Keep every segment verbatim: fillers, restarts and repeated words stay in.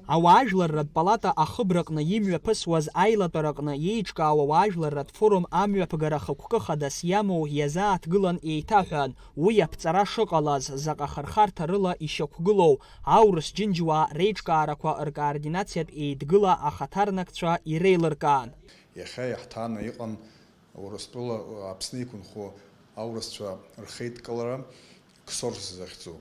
Ауаажәларратә палата ахыбраҟны имҩаԥысуаз аилатәараҟны иеиҿкаау ауаажәларратә форум амҩаԥгара хықәкы хадас иамоу иазааҭгылан еиҭаҳәан, уи аԥҵара шыҟалаз, заҟа хырхарҭа рыла ишьақәгылоу аурыс џьынџьуаа реиҿкаарақәа ркоординациатә еидгыла ахаҭарнакцәа иреилыркаан. Иахьа иаҳҭааны иҟан Урыстәыла Аԥсны иқәынхо аурысцәа рхеидкылара Ксорс захьӡу.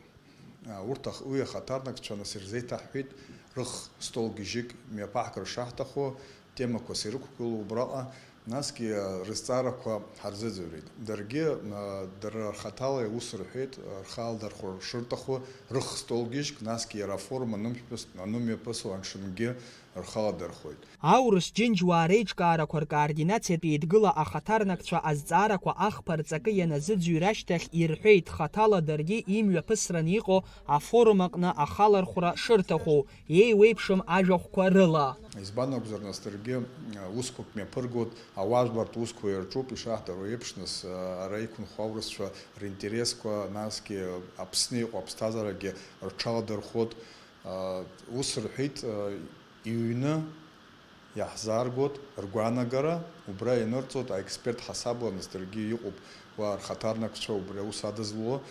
Урҭ ах-, уи ахаҭарнакцәа нас ирзеиҭаҳҳәеит, рых стол гьежьык мҩаԥаҳгар шаҳҭаху, темақәас ирықәгылоу убраҟа, насгьы, а, рызҵаарақәа ҳарзыӡырҩит. Даргьы, а, дара рхаҭала иус рҳәеит, а, рхы алдархәра шырҭаху, рых стол гьежьк, насгьы иара афорум анымшәпыс-, анымҩаԥысуа аншынгьы рхы аладырхәуеит. Аурыс џьынџьуаа реиҿкаарақәа ркоординациатә еидгыла ахаҭарнакцәа азҵаарақәа ахԥа рҵакы ианазыӡырҩ рашьҭахь ирҳәеит, хаҭала даргьы имҩаԥысраны иҟоу афорум аҟны ахалархәра шырҭаху, еиуеиԥшым ажәахәқәа рыла. Избан акәзар, нас даргьы, а, усқәак мҩаԥыргоит, ауаажәлартә усқәа ирҿуп, ишаҳдыруа еиԥш, нас, а, ара иқәынхо аурысцәа ринтересқәа, насгьы Аԥсны иҟоу аԥсҭазаарагьы рҽаладырхәуеит. А, ус рҳәеит, а, иҩны иаҳзааргоит ргәаанагара, убра ианырҵоит аексперт ҳасабла, нас даргьы иҟоуп уа рхаҭарнакцәа убри аус адызло.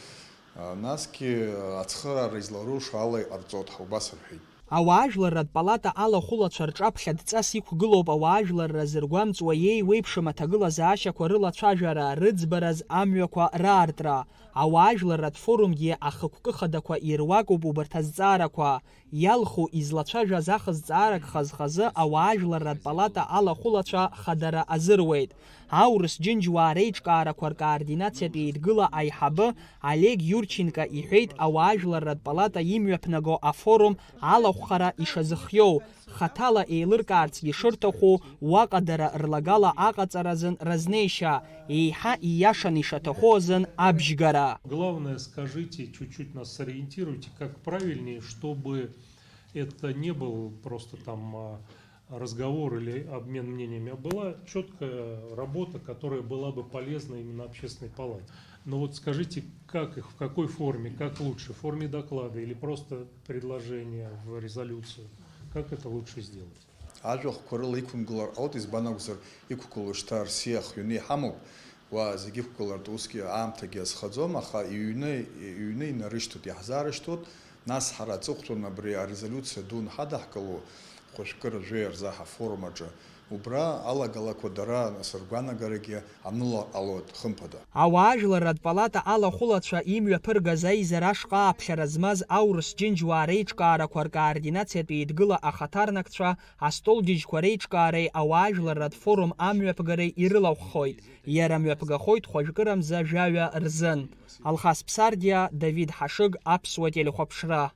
Насгьы ацхыраара изларылшо ала иҟарҵоит ҳәа убас рҳәеит. Ауаажәларратә палата алахәылацәа рҿаԥхьа дҵас иқәгылоуп ауаажәларра зыргәамҵуа еиуеиԥшым аҭагылазаашьақәа рылацәажәара, рыӡбараз амҩақәа раартра. Ауаажәларратә форумгьы ахықәкы хадақәа ируакуп убарҭ азҵаарақәа. Иалху излацәажәаз ахысҵаарак хаз-хазы ауаажәларратә палата алахәылацәа хадара азыруеит. Аурыс џьынџьуаа реиҿкаарақәа ркоординациатә еидгыла аиҳабы Олег Иурченко иҳәеит, ауаажәларратә палата имҩаԥнаго афорум алахәхара ишазыхиоу, хаҭала еилыркаарц ишырҭаху, уаҟа дара рлагала аҟаҵара азын разнеишьа, еиҳа ииашаны ишаҭаху азын абжьгара. Главное, скажите, чуть-чуть нас сориентируйте, как правильнее, чтобы это не был просто там, а, разговор или обмен мнениями, а была четкая работа, которая была бы полезна именно Общественной палате. Но вот скажите, как их, в какой форме, как лучше, в форме доклада или просто предложения в резолюцию? Как это лучше сделать? Ажәахәқәа рыла иқәымгылар ҟалоит, избан акәзар, иқәгылоу шьҭа Россиа ахҩаны иҳамоуп, уа зегьы иқәгылартә усгьы аамҭагьы азхаӡом, аха иҩны, иҩны инарышьҭоит, иаҳзаарышьҭуеит, нас ҳара аҵыхәтәан абри арезолиуциа ду анҳадаҳкыло, хәажәкыра жәеи рзы ҳафорум аҿы, убра алагалақәа дара, нас ргәаанагарагьы аныла ҟалоит, хымԥада. Ауаажәларратә палата алахәылацәа имҩаԥыргаз аизара ашҟа аԥхьара змаз аурыс џьынџьуаа реиҿкаарақәа ркоординациатә еидгыла ахаҭарнакцәа астолџьыџьқәа реиҿкаареи ауаажәларратә форум амҩаԥгареи ирылахәхоит. Иара мҩаԥгахоит хәажәкырамза жәаҩа рзын. Алхас Ԥсардиа, Давид Ҳашыг, Аԥсуа телехәаԥшра.